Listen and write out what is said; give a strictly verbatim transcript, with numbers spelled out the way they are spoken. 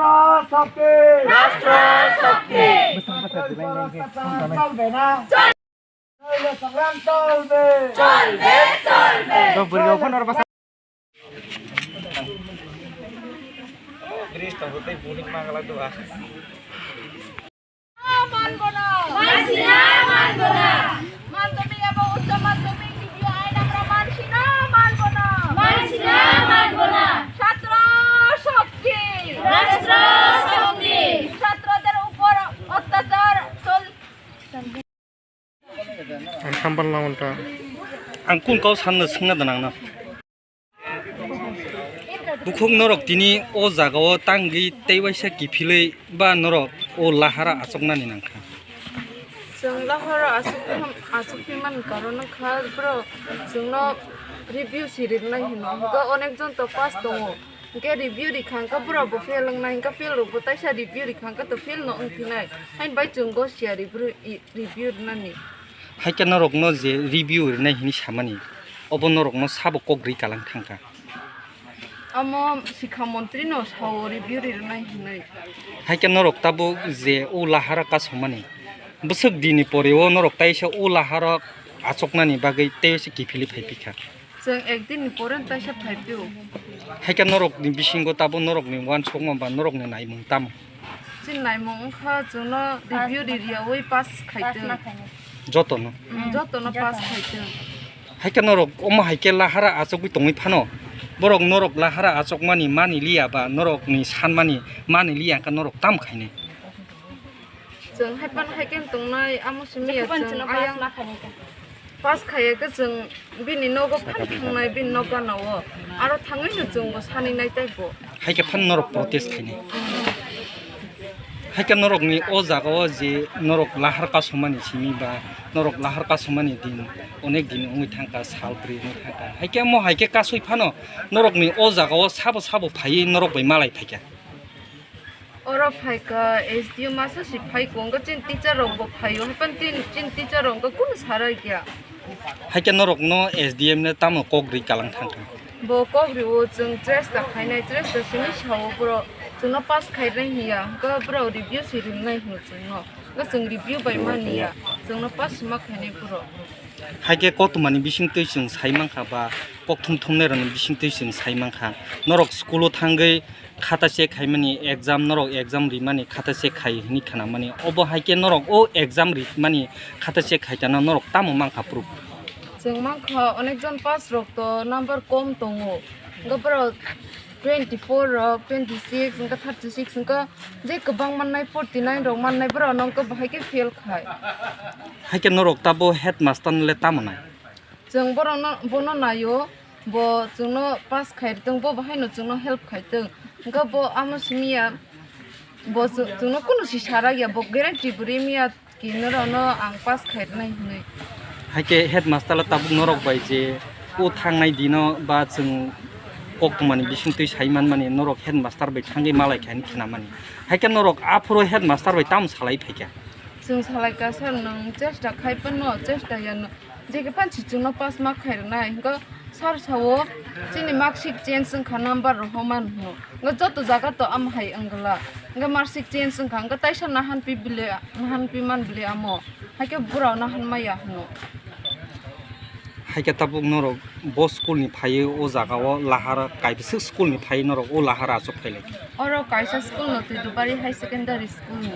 রাষ্ট্র শক্তি। রাষ্ট্র শক্তি। চলবে না। নইলে সংগ্রাম চলবে। চলবে, চলবে। মানব না। মানছি না, মানব না। মাধ্যমিক এবং উচ্চ মাধ্যমিক দ্বিতীয় আইন আমরা মানছি না, মানব না। মানছি না, মানব না। ছাত্র শক্তি। রাষ্ট্র শক্তি। ছাত্রদের উপর অত্যাচার চল- Ang khampan lamanta. Ang kun kau sanna swngna danang na. Bukhuk norok tini o jaga o tangwi tei waisa kiphilwi ba norok o lahara achuknani nangkha. Chwng lahara achukphi, achukphi man karon wngkha borok chwngno review si rinai hino. Hwnkhe onek jon to pass tongo. Hwnkhe review rikha hwnkhe borok bo fail wngnai, hwnkhe fail rok bo taisa review rikha hwnkhe to fail no wngphinai. Hain bai chwng go siya review, review rinani. Haikhe norokno je review rinai hini samani, obo norokno sabo kok ri kalang thangkha. Omo sikha montri no sao review rinai hinwi. Haikhe norok tabuk je o lahara kasomani, bwswk dini pore o norok taisa o lahara achuknani bagwi tei se kiphilwi phai phikha. Chwng ek din ni pore taisa phai phio. Haikhe norokni bisingo tabuk norokni uansukma ba norokni naimung tamo? Chini naimung wngkha chwngno review ririyaui pass khaitwng. Jotono? Mm, jotono pass khaitwng. Haikhe norok omo haikhe lahara achugwi tongwi phano, borok norok lahara achukmani mani liya ba norokni sanmani mani liya wngkha norok tamo khainai? Chwng hai phano hai khe tongnai, amo simi ya chwng ayang pass khaiya khe chwng bini nogo phano thangnai, bini nok gana o. Aro thangwi no chwng bo sani nai tei bo. Hai khe phano norok protest khainai. Hai khe norokni o jaga o je norok lahar kasomani simi ba norok lahar kasomani din, onek din wngwi thangkha, sal bwrwi wngwi thangkha. Hai khe omo hai khe kasui phano norokni o jaga o sabo sabo phaiwi norok bai malai phaikha. Oro phaikha S D M masa si phaikha, hwnkhe chini teacher rok bo phaio, haiphano chini, chini teacher rok hwnkhe kunu sarai kha. Haikhe norokno S D M no tamo kok ri kalang thangkha? Bo kok rio, chwng chesta khainai, chesta simi sao borok chwngno pass khainai hiya, hwnkhe borok review si rinai hino chwngno, hwnkhe chwng review bai mani ya, chwngno pass ma khainai borok. Haikhe koktwmani bisingtwi chwng sai mankha ba kokthum thumnairokni bisingtwi chwng sai mankha, norok school o thangwi khata check khaimani exam, norok exam rimani khata check khai hwnwi khnamani. Obo hai khe norok o exam rimani khata check khai tano norok tamo mankha proof? Chwng mankha onek jon pass rok to number kom tongo. Hwnkhe borok twenty four rok, twenty six, hwnkhe thirty six, hwnkhe je kwbang mannai forty nine rok mannai borok no hwnkhe bahai khe fail khai. Hai khe norok tabo headmaster no le tamo nai? Chwng borokno, bono naio, bo chwngno pass khai tong, bo bahaino chwngno help khai tong. Hwnkhe bo amo simi ya, bo chw-, chwngno kunu si sarak ya, bo guarantee bo ri miya ki norokno ang pass khai rwnai hinwi. Hai khe headmaster le tabuk norok bai je o thangnai dino ba chwng koktwmani bisingtwi sai manmani norok headmaster bai thangwi malai khai hinwi khnamani. Hai khe norok aphuru headmaster bai tamo salai phaikha? Chwng salai kha, "Sir, nwng chesta khai phano chesta ya, nw-, je khe phan si chwngno pass ma khai rwnai." Hwnkhe sir sao, "Chini mark sheet change wngkha, number rohorman," hwno. Hwnkhe joto jaga to amo hai wngla. Hwnkhe mark sheet change wngkha, hwnkhe taisa nahan pi bile, nahan pi man bile amo. Hai khe borok nahan maya hwno. Hai khe tabuk norok bo school ni phaiwi o jaga o lahara kaisa school ni phaiwi norok o lahara achuk phai lai kha. Oro kaisa school no Twidubari High Secondary School ni.